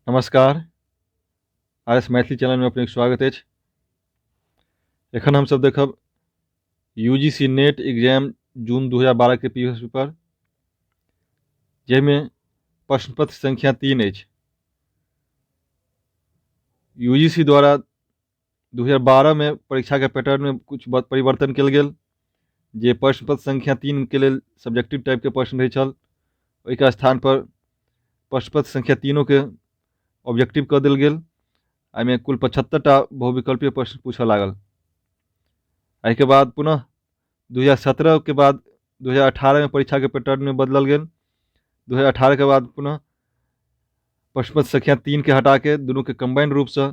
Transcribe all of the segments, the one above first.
नमस्कार, R S Maithili चैनलमे अपनेके स्वागत अछि। एखन हमसभ देखब U G C NET exam जून 2012 के प्रीवियस पेपर, जाहिमे प्रश्न पत्र संख्या 3 अछि। यू जी सी द्वारा 2012 मे परीक्षाके पैटर्नमे किछु परिवर्तन कयल गेल, जे प्रश्न पत्र संख्या 3 के लेल सब्जेक्टिव टाइपके प्रश्न रहै छल, ओहिके स्थान पर प्रश्न पत्र संख्या 3के ऑब्जेक्टिव कऽ देल गेल। एहिमे कुल 75 टा बहुविकल्पीय प्रश्न पूछऽ लागल। एहिके बाद पुनः 2017 के बाद 2018 में परीक्षा के पैटर्न में बदलल गेल। 2018 के बाद पुनः प्रश्न पत्र संख्या 3 के हटा के दुनू के कंबाइंड रूप से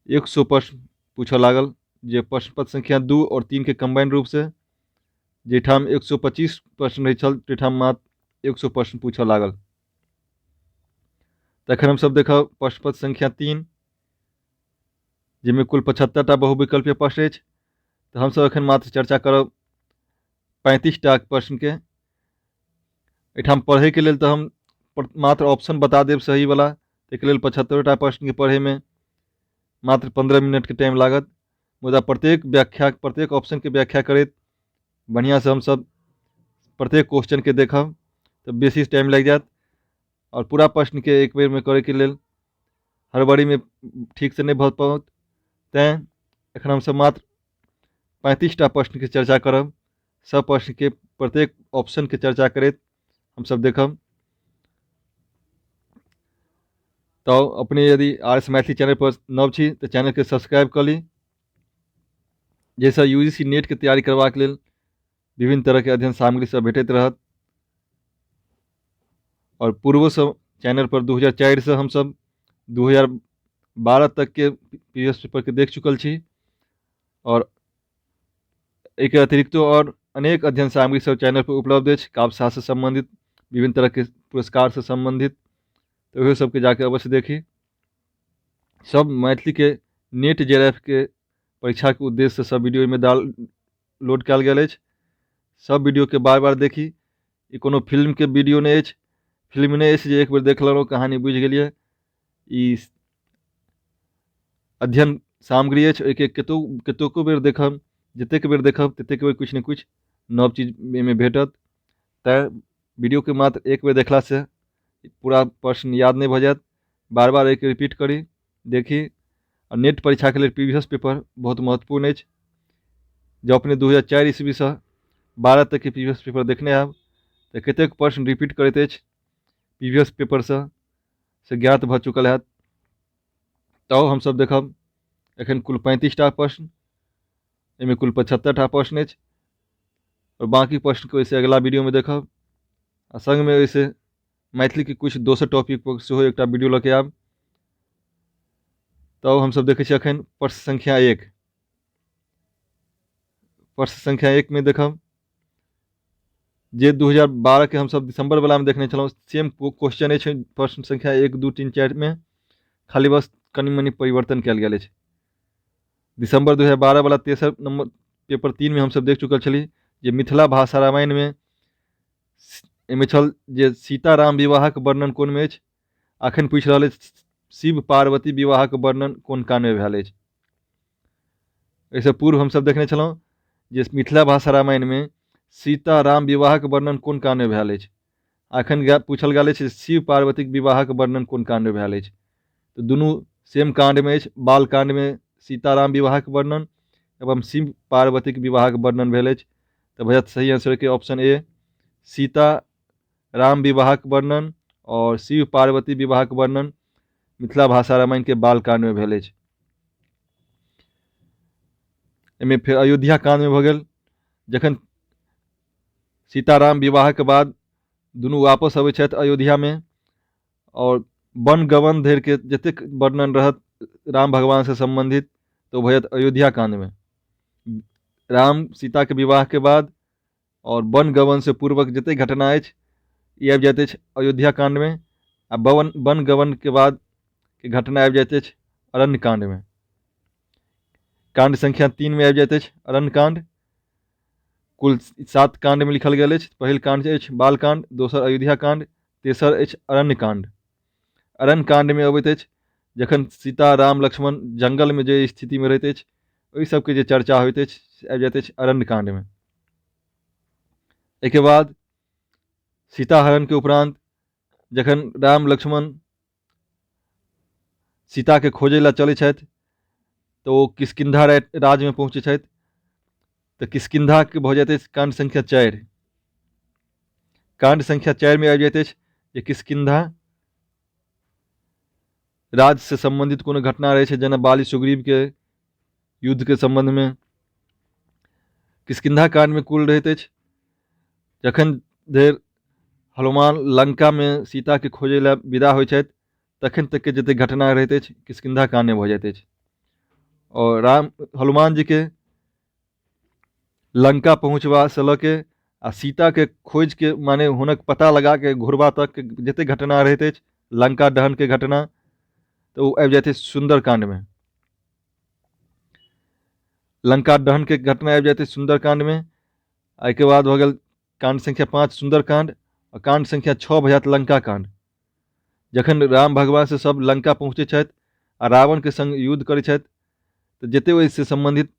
100 प्रश्न पूछऽ लागल, जे प्रश्न पत्र संख्या 2 और 3 के कंबाइंड रूप से जाहिठाम 125 प्रश्न रहै छल ताहिठाम मात्र 100 प्रश्न पूछऽ लागल। तखन हमसब देखब प्रश्न पत्र संख्या 3, जाहिमे कुल 75 टा बहुविकल्पीय प्रश्न अछि। तऽ हमसब एखन मात्र चर्चा करब 35 टा प्रश्नके। एहिठाम पढ़ैके लेल तऽ हम मात्र ऑप्शन बता देब सहीवला, ताहिके लेल 75 टा प्रश्नके पढ़ैमे मात्र 15 मिनटके टाइम लागत। मुदा प्रत्येक व्याख्या, प्रत्येक ऑप्शनके व्याख्या करैत बढ़िआँसँ हमसब प्रत्येक क्वेश्चनके देखब तऽ बेसी टाइम लागि जायत। आओर पूरा प्रश्नके एक बेरमे करैके लेल हड़बड़ीमे ठीकसँ नहि भऽ पाओत, तैँ एखन हमसब मात्र 35 टा प्रश्नके चर्चा करब। सब प्रश्नके प्रत्येक ऑप्शनके चर्चा करैत हमसब देखब। तऽ अपने यदि आर एस मैथिली चैनल पर नव छी तऽ चैनलके सब्सक्राइब कऽ ली, जाहिसँ यू जी सी नेटके तैयारी करबाक लेल विभिन्न तरहके अध्ययन सामग्री सब भेटैत रहत। आओर पूर्वोसँ चैनल पर 2004 सँ हमसब 2012 तकके प्रीवियस पेपरके देख चुकल छी। आओर एहिके अतिरिक्तो आओर अनेक अध्ययन सामग्री सब चैनल पर उपलब्ध अछि, काव्यशास्त्रसँ सम्बन्धित, विभिन्न तरहके पुरस्कारसँ सम्बन्धित, तऽ ओहो सबके जाके अवश्य देखी। सब मैथिलीके नेट जे आर एफ के परीक्षाके उद्देश्यसँ सब वीडियो एहिमे डाल लोड कयल गेल अछि। सब वीडियोके बार बार देखी। ई कोनो फिल्मके वीडियो नहि अछि, फिल्म नहि अछि जे एक बेर देख लेलहुँ कहानी बुझि गेलियै। ई अध्ययन सामग्री अछि, ओहिके कतहु कतेको बेर देखब, जतेक बेर देखब ततेक बेर किछु ने किछु नव चीज एहिमे भेटत। तैँ वीडियोके मात्र एक बेर देखलासँ पूरा प्रश्न याद नहि भऽ जायत। बार बार एहिके रिपीट करी, देखी। आ नेट परीक्षाके लेल प्रीवियस पेपर बहुत महत्वपूर्ण अछि। जँ अपने 2004 ईस्वीसँ 12 तकके प्रीवियस पेपर देखने हैब तऽ कतेक प्रश्न रिपीट करैत अछि प्रीवियस पेपरसँ से ज्ञात भऽ चुकल हैत। तऽ हमसब देखब एखन कुल 35 टा प्रश्न, एहिमे कुल 75 टा प्रश्न अछि। आओर बाँकी प्रश्नके ओहिसँ अगिला वीडियोमे देखब। आ सङ्गमे ओहिसँ मैथिलीके किछु दोसर टॉपिक पर सेहो एकटा वीडियो लऽ के आयब। तब हमसब देखै छी एखन प्रश्न संख्या 1। प्रश्न संख्या 1 मे देखब जे 2012 के हमसब दिसंबर वाला में देखने छलहुँ, सेम क्वेश्चन अछि प्रश्न संख्या 1 2 3 4 में, खाली बस कनि मनि परिवर्तन कयल गेल अछि। दिसंबर 2012 वाला तेसर नंबर पेपर 3 में हमसब देख चुकल छली जे मिथिला भाषा रामायण में एहिमे छल जे सीताराम विवाहक वर्णन कोनमे अछि। अखन पूछि रहल अछि शिव पार्वती विवाहक वर्णन कोन काण्डमे भेल अछि। एहिसँ पूर्व हमसब देखने छलहुँ जे मिथिला भाषा रामायणमे सीता राम विवाहक वर्णन कोन काण्डमे भेल अछि। अखन पूछल गेल अछि शिव पार्वतीक विवाहक वर्णन कोन काण्डमे भेल अछि। तऽ दुनू सेम काण्डमे अछि। बाल काण्डमे सीताराम विवाहक वर्णन एवं शिव पार्वतीक विवाहक वर्णन भेल अछि। तऽ भऽ जायत सही आंसर के ऑप्शन ए, सीता राम विवाहक वर्णन और शिव पार्वती विवाहक वर्णन मिथिला भाषा रामायण के बाल काण्ड में भेल अछि। एहिमे फेर अयोध्या काण्ड में भऽ गेल, जखन सीताराम विवाहक बाद दुनू वापस अबै छथि अयोध्या में और वन गवन धरि के जतेक वर्णन रहत राम भगवान से सम्बन्धित तऽ ओ भऽ जायत अयोध्या काण्ड में। राम सीता के विवाह के बाद और वन गवन से पूर्वक जतेक घटना अछि ई आबि जाइत अछि अयोध्या काण्ड में। आ वन गवन के बाद के घटना आबि जाइत अछि अरण्य काण्ड में। काण्ड संख्या 3 में आबि जाइत अछि अरण्य काण्ड। कुल 7 काण्ड में लिखल गेल अछि। पहिल काण्ड अछि बाल काण्ड, दोसर अयोध्या काण्ड, तेसर अछि अरण्य काण्ड। अरण्य काण्डमे अबैत अछि जखन सीता राम लक्ष्मण जङ्गलमे जे स्थितिमे रहैत अछि, ओहि सबके जे चर्चा होइत अछि से आबि जाइत अछि अरण्य काण्डमे। एहिके बाद सीता हरणके उपरान्त जखन राम लक्ष्मण सीताके खोजै लए चलै छथि तऽ ओ किष्किन्धा राज्यमे पहुँचै छथि, तऽ किष्किन्धाके भऽ जाइत अछि काण्ड संख्या 4। काण्ड संख्या 4मे आबि जाइत अछि जे किष्किन्धा राज्यसँ सम्बन्धित कोनो घटना रहै छै, जेना बाली सुग्रीवके युद्धके सम्बन्धमे। किष्किन्धा काण्डमे कुल रहैत अछि जखन धरि हनुमान लङ्कामे सीताके खोजै लए विदा होइ छथि तखन तकके जतेक घटना रहैत अछि किष्किन्धा काण्डमे भऽ जाइत अछि। आओर राम हनुमान जीके लङ्का पहुँचबासँ लऽ के आ सीताके खोजिके माने हुनक पता लगाके घुरबा तकके जतेक घटना रहैत अछि, लङ्का दहनके घटना, तऽ ओ आबि जाइत अछि सुन्दरकाण्डमे। लङ्का दहनके घटना आबि जाइत अछि सुन्दरकाण्डमे। एहिके बाद भऽ गेल काण्ड संख्या 5 सुन्दरकाण्ड, आ काण्ड संख्या 6 भऽ जायत लङ्का काण्ड। जखन राम भगवान से सब लङ्का पहुँचै छथि आ रावणके सङ्ग युद्ध करै छथि, तऽ जतेक ओहिसँ सम्बन्धित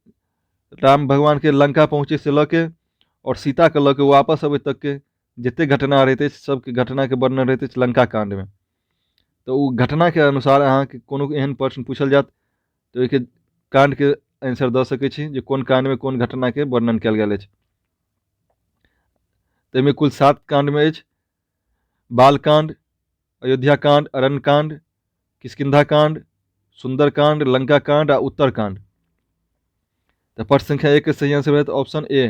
राम भगवानके लङ्का पहुँचैसँ लऽ के आओर सीताके लऽ के वापस अबै तकके जतेक घटना रहैत अछि सबके घटनाके वर्णन रहैत अछि लङ्का काण्डमे। तऽ ओ घटनाके अनुसार अहाँके कोनो एहन प्रश्न पूछल जायत तऽ ओहिके काण्डके आंसर दऽ सकै छी जे कोन काण्डमे कोन घटनाके वर्णन कयल गेल अछि। ताहिमे कुल 7 काण्डमे अछि बालकाण्ड, अयोध्याकाण्ड, अरण्यकाण्ड, किष्किन्धाकाण्ड, सुन्दरकाण्ड, लङ्काकाण्ड आ उत्तरकाण्ड। तऽ प्रश्न संख्या 1 के सही आंसर होयत ऑप्शन ए।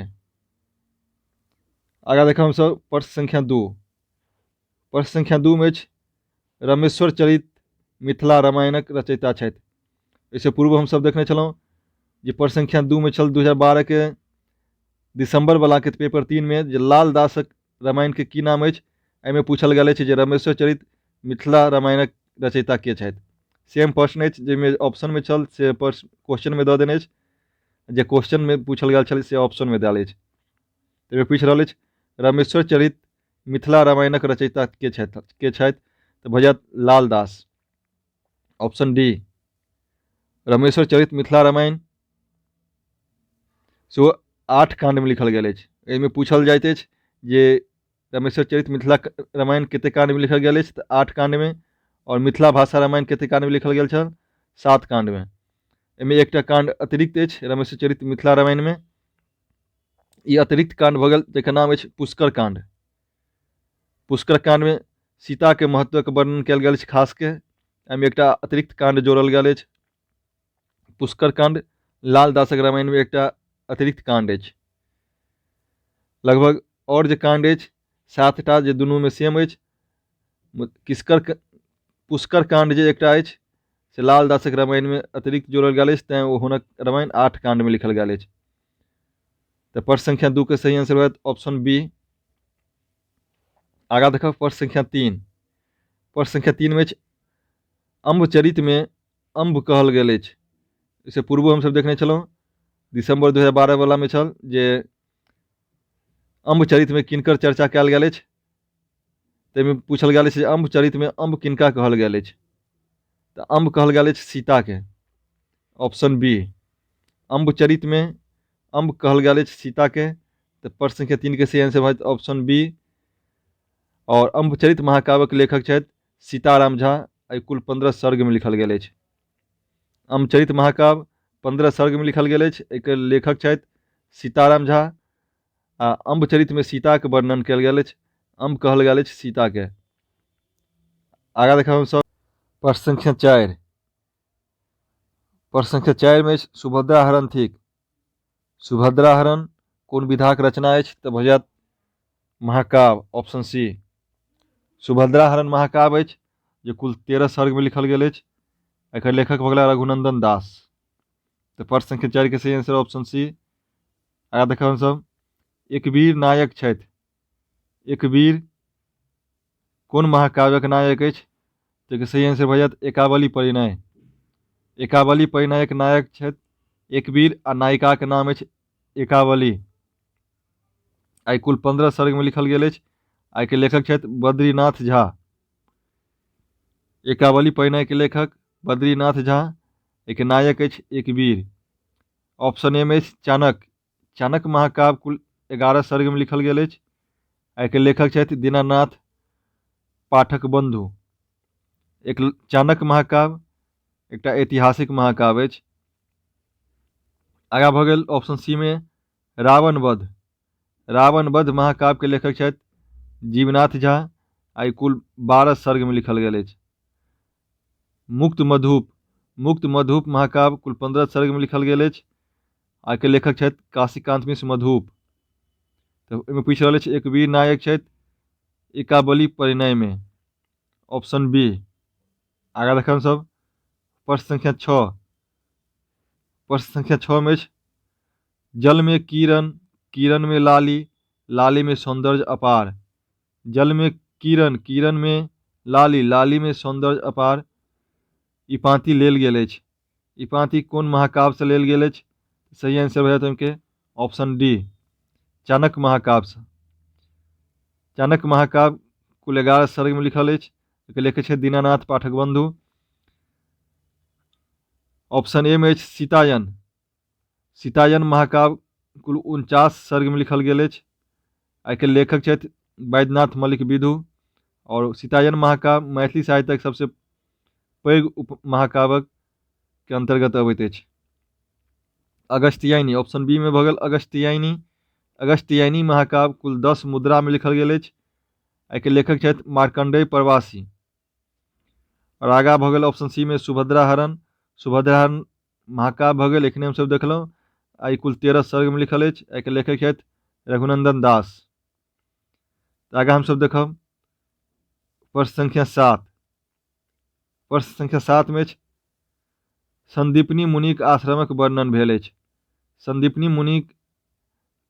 आगाँ देखब हमसभ प्रश्न संख्या 2। प्रश्न संख्या 2 मे अछि रमेश्वर चरित मिथिला रामायणक रचयिता छथि। एहिसँ पूर्व हमसभ देखने छलहुँ जे प्रश्न संख्या 2 मे छल 2012 के दिसंबर वाला के पेपर 3 मे जे लाल दासक रामायण के की नाम अछि, एहिमे पूछल गेल अछि जे रमेश्वर चरित मिथिला रामायणक रचयिता के छथि। सेम प्रश्न अछि जाहिमे ऑप्शनमे छल से प्रश्न क्वेश्चनमे दऽ देने अछि, जे क्वेश्चनमे पूछल गेल छल से ऑप्शनमे देल अछि। ताहिमे पूछि रहल अछि रमेश्वर चरित मिथिला रामायणक रचयिता के छथि, तऽ भऽ जायत लाल दास, ऑप्शन डी। रमेश्वर चरित मिथिला रामायण सेहो 8 काण्डमे लिखल गेल अछि। एहिमे पूछल जाइत अछि जे रमेश्वर चरित मिथिला रामायण कतेक काण्डमे लिखल गेल अछि, तऽ 8 काण्डमे। आओर मिथिला भाषा रामायण कतेक काण्डमे लिखल गेल छल, 7 काण्डमे। एहिमे एकटा काण्ड अतिरिक्त अछि रमेश्वर चरित मिथिला रामायणमे, ई अतिरिक्त काण्ड भऽ गेल जकर नाम अछि पुष्कर काण्ड। पुष्कर काण्डमे सीताके महत्वके वर्णन कयल गेल अछि खासके, एहिमे एकटा अतिरिक्त काण्ड जोड़ल गेल अछि। पुष्कर काण्ड लाल दासक रामायणमे एकटा अतिरिक्त काण्ड अछि। लगभग आओर जे काण्ड अछि 7टा जे दुनूमे सेम अछि। किसकर पुष्कर काण्ड जे एकटा अछि से लाल दासक रामायणमे अतिरिक्त जोड़ल गेल अछि, तैँ ओ हुनक रामायण 8 काण्डमे लिखल गेल अछि। तऽ प्रश्न संख्या 2 के सही आंसर होयत ऑप्शन बी। आगाँ देखब प्रश्न संख्या 3। प्रश्न संख्या 3 मे अछि अम्बचरितमे अम्ब कहल गेल अछि। एहिसँ पूर्वो हमसभ देखने छलहुँ दिसम्बर 2012 वलामे छल जे अम्बचरितमे किनकर चर्चा कयल गेल अछि, ताहिमे पूछल गेल अछि जे अम्बचरितमे अम्ब किनका कहल गेल अछि, तऽ अम्ब कहल गेल अछि सीताके, ऑप्शन बी। अम्बचरितमे अम्ब कहल गेल अछि सीताके, तऽ प्रश्न संख्या 3 के सही आंसर भऽ जायत ऑप्शन बी। आओर अम्बचरित महाकाव्यक लेखक छथि सीताराम झा, एहि कुल 15 सर्गमे लिखल गेल अछि। अम्बचरित महाकाव्य 15 सर्गमे लिखल गेल अछि, एकर लेखक छथि सीताराम झा आ अम्बचरितमे सीताके वर्णन कयल गेल अछि, अम्ब कहल गेल अछि सीताके। आगाँ देखब हमसभ प्रश्न संख्या 4। प्रश्न संख्या 4 मे अछि सुभद्रा हरण थिक। सुभद्रा हरण कोन विधाक रचना अछि, तऽ भऽ जायत महाकाव्य, ऑप्शन सी। सुभद्रा हरण महाकाव्य अछि जे कुल 13 सर्गमे लिखल गेल अछि, एकर लेखक भऽ गेला रघुनंदन दास। तऽ प्रश्न संख्या 4 के सही आंसर ऑप्शन सी। आगाँ देखब हमसभ एकवीर नायक छथि। एकवीर कोन महाकाव्यक नायक अछि, तऽ सही आंसर भऽ जायत एकावली परिणय। एकावली परिणयक नायक छथि एकवीर आ नायिकाक नाम अछि एकावली। आइ कुल 15 सर्गमे लिखल गेल अछि, आइके लेखक छथि बद्रीनाथ झा। एकावली परिणयके लेखक बद्रीनाथ झा। एहिके नायक अछि एकवीर। ऑप्शन ए मे अछि चाणक्य। चाणक्य महाकाव्य कुल 11 सर्गमे लिखल गेल अछि। एहिके लेखक छथि दीनानाथ पाठक बंधु। एक चाणक्य महाकाव्य एकटा ऐतिहासिक महाकाव्य अछि। आगाँ भऽ गेल ऑप्शन सी मे रावण वध। रावण वध महाकाव्यके लेखक छथि जीवनाथ झा आ ई कुल 12 सर्गमे लिखल गेल अछि। मुक्त मधुप। मुक्त मधुप महाकाव्य कुल 15 सर्गमे लिखल गेल अछि आ एहिके लेखक छथि काशीकांत मिश्र मधुप। तऽ ओहिमे पूछि रहल अछि एक वीर नायक छथि एकाबली परिणयमे, ऑप्शन बी। आगाँ देखब सब प्रश्न संख्या 6। प्रश्न संख्या 6 में अछि जल में किरण, किरण में लाली, लाली में सौंदर्य अपार। जल में किरण, किरण में लाली, लाली में सौंदर्य अपार, ई पाँति लेल गेल अछि। ई पाँति कोन महाकाव्यसँ लेल गेल अछि? सही आंसर भऽ जायत ओहिके ऑप्शन डी, चाणक्य महाकाव्यसँ। चाणक्य महाकाव्य कुल 11 सर्गमे लिखल अछि। एहिके लेखक छथि दीनानाथ पाठक बंधु। ऑप्शन ए मे अछि सीतायन। सीतायन महाकाव्य कुल 49 सर्गमे लिखल गेल अछि। एहिके लेखक छथि वैद्यनाथ मल्लिक विधु। और सीतायन महाकाव्य मैथिली साहित्यक सबसे पैघ उप महाकाव्यक के अंतर्गत अबैत अछि। अगस्त्यायनी, ऑप्शन बी मे भऽ गेल अगस्त्यायनी। अगस्त्यायनी महाकाव्य कुल 10 मुद्रा मे लिखल गेल अछि। एहिके लेखक छथि मार्कंडेय प्रवासी। और आगा भऽ गेल ऑप्शन सी मे सुभद्रा हरण। सुभद्रा हरण महाकाव्य भऽ गेल, एखने हमसभ देखलहुँ। आ ई कुल 13 सर्गमे लिखल अछि। एहिके लेखक छथि रघुनंदन दास। आगा हमसभ देखब प्रश्न संख्या 7। प्रश्न संख्या 7 मे अछि संदीपनी मुनिक आश्रमक वर्णन भेल अछि। संदीपनी मुनिक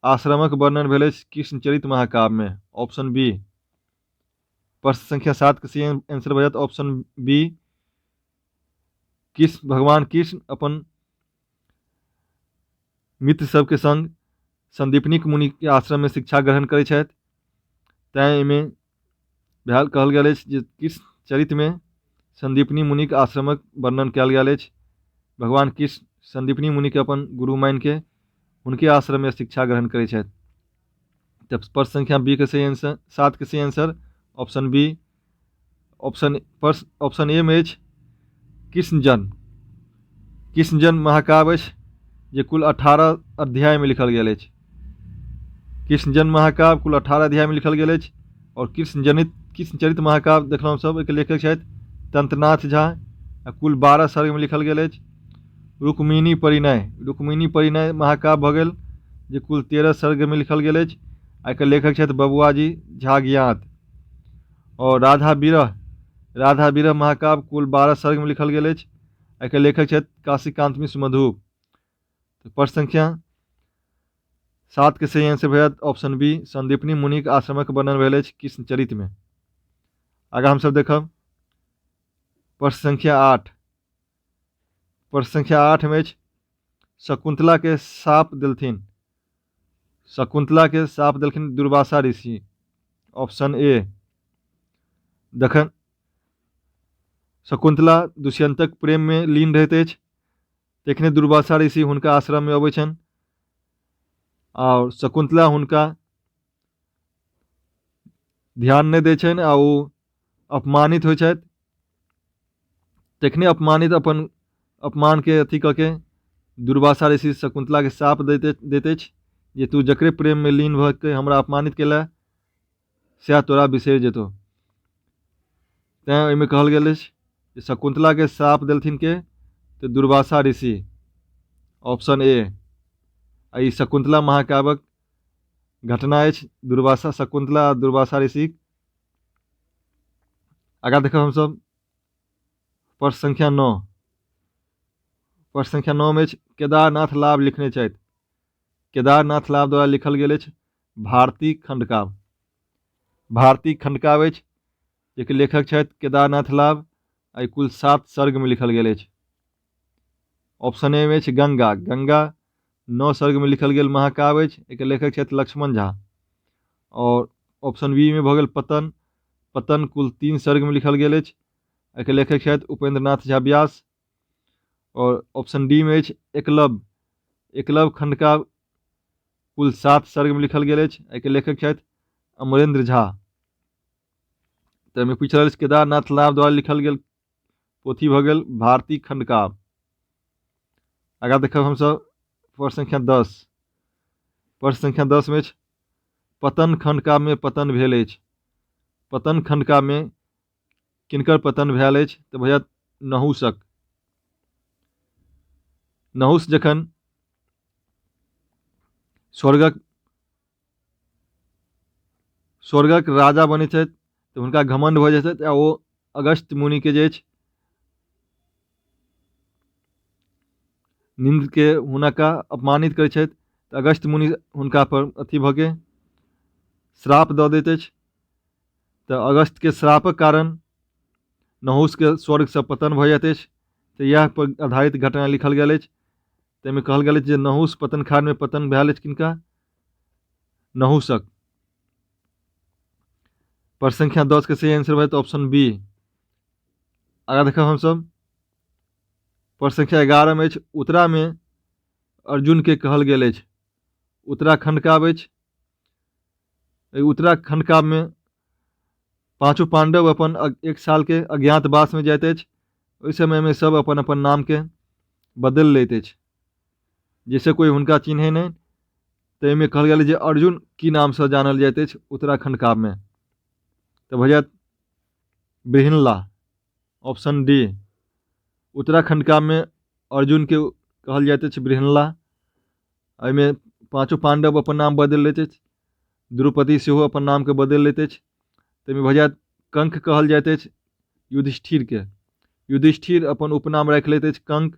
आश्रमक वर्णन भेल अछि कृष्णचरित महाकाव्यमे, ऑप्शन बी। प्रश्न संख्या 7 के सही आंसर भऽ जायत ऑप्शन बी। कृष्ण, भगवान कृष्ण अपन मित्र सबके संग संदीपनी मुनि के आश्रम में शिक्षा ग्रहण करै छथि, तैं एहिमे भेल कहल गेल अछि जे कृष्ण चरित्र में संदीपनी मुनिक आश्रमक वर्णन कयल गेल अछि। भगवान कृष्ण संदीपनी मुनि के अपन गुरु मानि के हुनके आश्रम में शिक्षा ग्रहण करै छथि। तऽ प्रश्न संख्या बी के सही आंसर, 7 के सही आंसर ऑप्शन बी। ऑप्शन प्रश्न ऑप्शन ए में अछि कृष्ण जन्म। कृष्ण जन्म महाकाव्य अछि जे कुल 18 अध्याय में लिखल गेल अछि। कृष्ण जन्म महाकाव्य कुल 18 अध्याय में लिखल गेल अछि। और कृष्ण जनित कृष्णचरित महाकाव्य देखलहुँ सब, एहिके लेखक छथि तंत्रनाथ झा आ कुल 12 सर्ग में लिखल गेल अछि। रुक्मिणी परिणय, रुक्मिणी परिणय महाकाव्य भऽ गेल जे कुल 13 सर्ग में लिखल गेल अछि। एहिके लेखक छथि बबुआजी झा ज्ञात। और राधा विरह, राधा विरह महाकाव्य कुल 12 सर्ग में लिखल गेल अछि। एहिके लेखक छथि काशीकांत मिश्र मधु। तऽ प्रश्न संख्या 7 के सही आंसर भऽ जायत ऑप्शन बी, संदीपनी मुनिक आश्रमक वर्णन भेल अछि कृष्णचरित में। आगाँ हमसब देखब प्रश्न संख्या 8। प्रश्न संख्या 8 में अछि शकुंतला के साप देलथिन। शकुंतला के साप देलखिन दुर्वासा ऋषि, ऑप्शन ए। जखन शकुंतला दुष्यंतक प्रेम में लीन रहैत अछि तखने दुर्वासा ऋषि हुनका आश्रम में अबै छनि और शकुंतला हुनका ध्यान नहि दै छनि आ ओ अपमानित होइ छथि। तखने अपमानित अपन अपमान के अथी कऽ के दुर्वासा ऋषि शकुंतला के शाप दैत अछि जे तू जकरे प्रेम में लीन भऽ के हमरा अपमानित केला सएह तोरा बिसरि जेतौ। तैँ ओहिमे कहल गेल अछि जे शकुंतला के शाप देलथिन के तऽ दुर्वासा ऋषि, ऑप्शन ए। आ ई शकुंतला महाकाव्यक घटना अछि, दुर्वासा, शकुंतला आ दुर्वासा ऋषि। आगाँ देखब हमसब प्रश्न संख्या 9। प्रश्न संख्या 9 में अछि केदारनाथ लाभ लिखने छथि। केदारनाथ लाभ द्वारा लिखल गेल अछि भारती खंडकाव्य। भारती खंडकाव्य अछि जेके लेखक छथि केदारनाथ लाभ आ ई कुल 7 सर्ग में लिखल गेल अछि। ऑप्शन ए में अछि गंगा। गंगा 9 सर्ग में लिखल गेल महाकाव्य अछि, एकर लेखक छथि लक्ष्मण झा। और ऑप्शन बी में भऽ गेल पतन। पतन कुल 3 सर्ग में लिखल गेल अछि, एहिके लेखक छथि उपेन्द्र नाथ झा व्यास। आओर ऑप्शन डी मे अछि एकलव्य। एकलव्य खंडकाव्य कुल 7 सर्गमे लिखल गेल अछि। एहिके लेखक छथि अमरेंद्र झा। तऽ एहिमे पूछि रहल अछि केदारनाथ लाभ द्वारा लिखल गेल पोथी भऽ गेल भारती खंडकाव्य। आगाँ देखब हमसभ प्रश्न संख्या 10। प्रश्न संख्या 10 मे अछि पतन खंडकाव्यमे पतन भेल अछि। पतन खंडकाव्यमे किनकर पतन भेल अछि? तऽ भऽ जायत नहुषक। नहुष जखन स्वर्गक स्वर्गक राजा बनै छथि तऽ हुनका घमण्ड भऽ जाइ छथि आ ओ अगस्त्य मुनिके जे अछि निन्दके हुनका अपमानित करै छथि तऽ अगस्त्य मुनि हुनका पर अथी भऽ के श्राप दऽ दैत अछि। तऽ अगस्त्यके श्रापक कारण नहुषके स्वर्गसँ पतन भऽ जाइत अछि। तऽ इएह पर आधारित घटना लिखल गेल अछि। ताहिमे कहल गेल अछि जे नहुष पतन खानमे पतन भेल अछि किनका? नहुषक। पर संख्या 10 के सही आंसर भऽ ऑप्शन बी। आगाँ देखब हमसभ पर संख्या 11 मे अछि उत्तरामे अर्जुनके कहल गेल अछि। उत्तराखंड काव्य अछि। एहि उत्तराखंड काव्यमे पाँचो पांडव अपन 1 सालके अज्ञातवासमे जाइत अछि। ओहि समयमे सब अपन अपन नामके बदलि लैत अछि जाहिसँ कोइ हुनका चिन्है नहि। ताहिमे कहल गेल जे अर्जुन की नामसँ जानल जाइत अछि उत्तराखंड काव्यमे? तऽ भऽ जायत बृहन्ला, ऑप्शन डी। उत्तराखंड काव्यमे अर्जुनके कहल जाइत अछि बृहन्ला। एहिमे पाँचो पांडव अपन नाम बदलि लैत अछि। द्रौपदी सेहो अपन नामके बदलि लैत अछि। ताहिमे भऽ जायत कंक कहल जाइत अछि युधिष्ठिरके। युधिष्ठिर अपन उपनाम राखि लैत अछि कंक।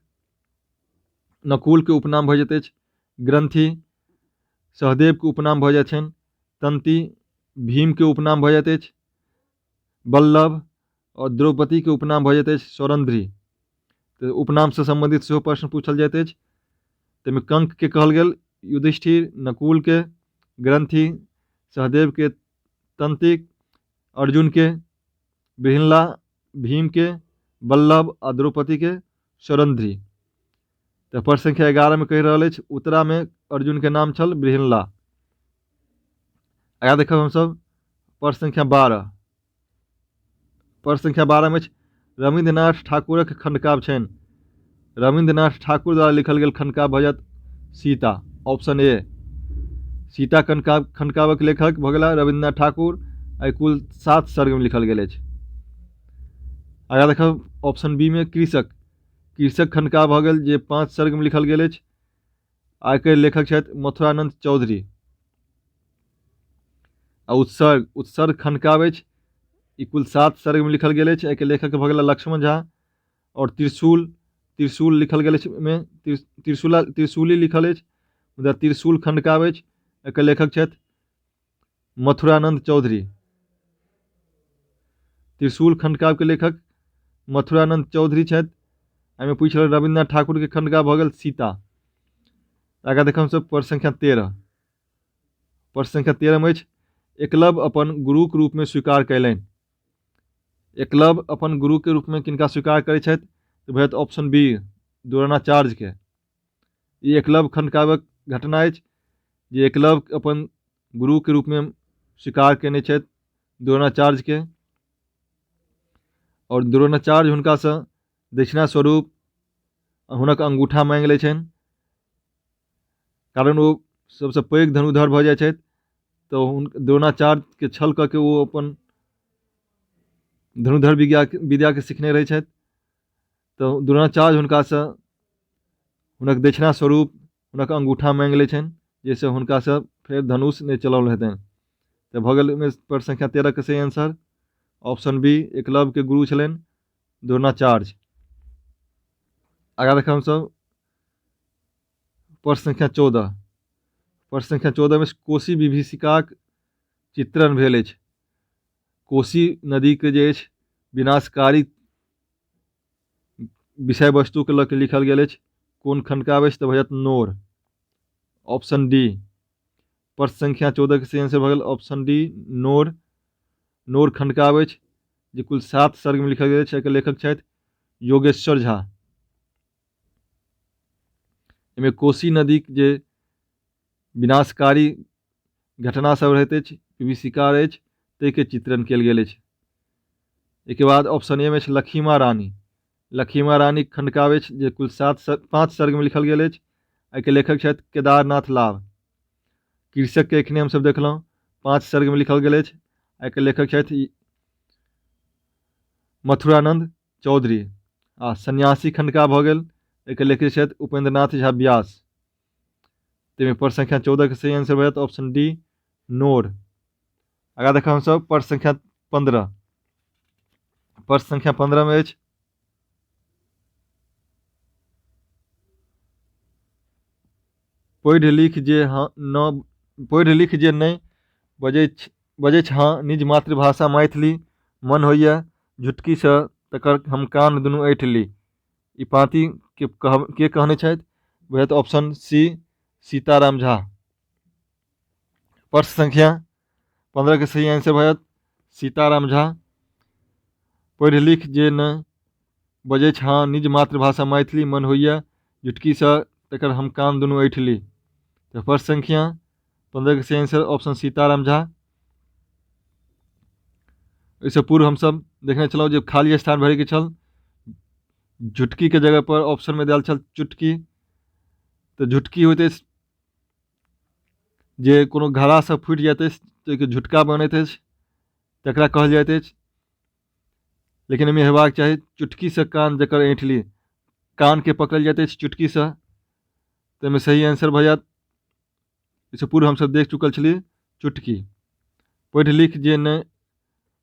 नकुलके उपनाम भऽ जाइत अछि ग्रंथि। सहदेवके उपनाम भऽ जाइत छनि तंती। भीमके उपनाम भऽ जाइत अछि बल्लभ। आओर द्रौपदीके उपनाम भऽ जाइत अछि सौरंध्री। तऽ उपनामसँ सम्बन्धित सेहो प्रश्न पूछल जाइत अछि। ताहिमे कंकके कहल गेल युधिष्ठिर, नकुलके ग्रंथि, सहदेवके तंतिक, अर्जुनके बृहन्ला, भीमके बल्लभ आ द्रौपदीके सौरंध्री। तऽ प्रश्न संख्या 11 मे कहि रहल अछि उत्तरामे अर्जुनके नाम छल बृहन्ला। आगाँ देखब हमसभ प्रश्न संख्या 12। प्रश्न संख्या 12 मे अछि रविन्द्रनाथ ठाकुरक खंडकाव्य छनि। रविन्द्रनाथ ठाकुर द्वारा लिखल गेल खंडकाव्य भऽ जायत सीता, ऑप्शन ए। सीता खंडकाव्यक लेखक भऽ गेला रविन्द्रनाथ ठाकुर। एहि कुल 7 सर्गमे लिखल गेल अछि। आगाँ देखब ऑप्शन बी मे कृषक। कृषक खंडकाव्य भऽ गेल जे 5 सर्गमे लिखल गेल अछि। आ एकर लेखक छथि मथुरानंद चौधरी। आ उत्सर्ग, उत्सर्ग खंडकाव्य अछि। ई कुल 7 सर्गमे लिखल गेल अछि। एहिके लेखक भऽ गेला लक्ष्मण झा। आओर त्रिशूल, त्रिशूल लिखल गेल अछि ओहिमे त्रिशूला, त्रिशूली लिखल अछि मुदा त्रिशूल खंडकाव्य अछि। एकर लेखक छथि मथुरानंद चौधरी। त्रिशूल खंडकाव्यके लेखक मथुरानंद चौधरी छथि। एहिमे पूछि रहल रविन्द्रनाथ ठाकुरके खंडकाव्य भऽ गेल सीता। आगाँ देखब हमसभ प्रश्न संख्या 13। प्रश्न संख्या 13 मे अछि एकलव्य अपन गुरुक रूपमे स्वीकार कयलनि। एकलव्य अपन गुरुके रूपमे किनका स्वीकार करै छथि? तऽ भऽ जायत ऑप्शन बी द्रोणाचार्यके। ई एकलव्य खंडकाव्यक घटना अछि जे एकलव्य अपन गुरुके रूपमे स्वीकार कयने छथि द्रोणाचार्यके। आओर द्रोणाचार्य हुनकासँ दक्षिणा स्वरूप हुनक अंगूठा माँगि लै छनि, कारण ओ सबसँ पैघ धनुर्धर भऽ जाइ छथि। तऽ द्रोणाचार्यके छल कऽ के ओ अपन धनुर्धर विद्याके सिखने रहै छथि। तऽ द्रोणाचार्य हुनकासँ हुनक दक्षिणा स्वरूप हुनक अंगूठा माँगि लै छनि जाहिसँ हुनकासँ फेर धनुष नहि चलाओल हेतनि। तऽ भऽ गेल ओहिमे प्रश्न संख्या 13 के सही आंसर ऑप्शन बी एकलव्यके गुरु छलनि द्रोणाचार्य। आगाँ देखब हमसभ प्रश्न संख्या 14। प्रश्न संख्या 14 मे कोशी विभीषिकाक चित्रण भेल अछि। कोशी नदीके जे अछि विनाशकारी विषय वस्तुके लऽ के लिखल गेल अछि। कोन खंडकाव्य अछि? तऽ भऽ जायत नोर, ऑप्शन डी। प्रश्न संख्या 14 के सही आंसर भऽ गेल ऑप्शन डी नोर। नोर खंडकाव्य अछि। जे कुल 7 सर्गमे लिखल गेल अछि। एकर लेखक छथि योगेश्वर झा। एहिमे कोसी नदीक जे विनाशकारी घटना सब रहैत अछि, विभीषिका अछि, ताहिके चित्रण कयल गेल अछि। एहिके बाद ऑप्शन ए मे अछि लखीमा रानी। लखीमा रानी खंडकाव्य अछि जे कुल 5 सर्गमे लिखल गेल अछि। एहिके लेखक छथि केदारनाथ लाभ। कृषकके एखने हमसभ देखलहुँ, 5 सर्गमे लिखल गेल अछि। एहिके लेखक छथि मथुरानंद चौधरी। आ सन्यासी खंडका भऽ गेल, एहिके लेखक छथि उपेंद्रनाथ झा व्यास। ताहिमे प्रश्न संख्या 14 के सही आंसर भऽ जायत ऑप्शन डी नोर। आगाँ देखब हमसभ प्रश्न संख्या 15। प्रश्न संख्या 15 मे अछि पढ़ि लिख जे हँ न पढ़ि लिख जे नहि बजैछ हँ निज मातृभाषा मैथिली, मन होइए झुटकीसँ तकर हम कान दुनू ऐँठ ली। ई पाँति के कहने छथि? भऽ ऑप्शन सी सीताराम झा। प्रश्न संख्या 15 के सही आंसर भऽ जायत सीताराम झा। पढ़ि लिख जे नहि बजैछ हँ निज मातृभाषा मैथिली, मन होइए झुटकीसँ तकर हम कान दुनू ऐँठ ली। तऽ प्रश्न संख्या 15 के सही आंसर ऑप्शन सीताराम झा। एहिसँ पूर्व हमसभ देखने छलहुँ जे खाली स्थान भरैके छल, झुटकीके जगह पर ऑप्शनमे देल छल चुटकी। तऽ झुटकी होइत अछि जे कोनो घड़ासँ फूटि जाइत अछि ताहिके झुटका बनैत अछि, तकरा कहल जाइत अछि। लेकिन एहिमे हेबाक चाही चुटकीसँ कान जकर ऐँठ ली, कानके पकड़ल जाइत अछि चुटकीसँ। ताहिमे सही आंसर भऽ जायत। एहिसँ पूर्व हमसभ देख चुकल छलियै चुटकी। पढ़ि लिख जे नहि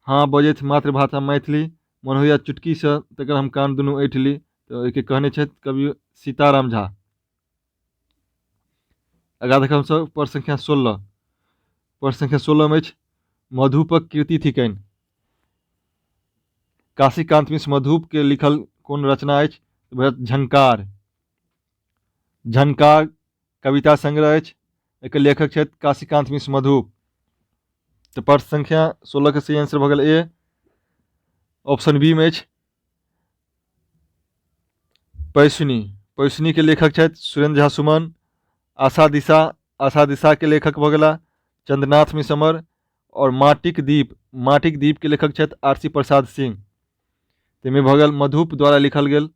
हँ बजैत मातृभाषा मैथिली, मन होइए चुटकीसँ तकर हम कान दुनू ऐँठ ली। तऽ ओहिके कहने छथि कवि सीताराम झा। आगाँ देखब हमसभ प्रश्न संख्या 16। प्रश्न संख्या 16 मे अछि मधुपक कृति थिकनि। काशीकांत मिश्र मधुप के लिखल कोन रचना अछि? झंकार। झंकार कविता संग्रह अछि, एकर लेखक छथि काशीकांत मिश्र मधुप। तऽ प्रश्न संख्या 16 के सही आंसर भऽ गेल ए। ऑप्शन बी मे अछि पैसुनी। पैसुनी के लेखक छथि सुरेंद्र झा सुमन। आशा दिशा, आशा दिशा के लेखक भऽ गेला चंद्रनाथ मिश्र अमर। और माटिक दीप, माटिक दीप के लेखक छथि आर सी प्रसाद सिंह। ताहिमे भऽ गेल मधुप द्वारा लिखल गेल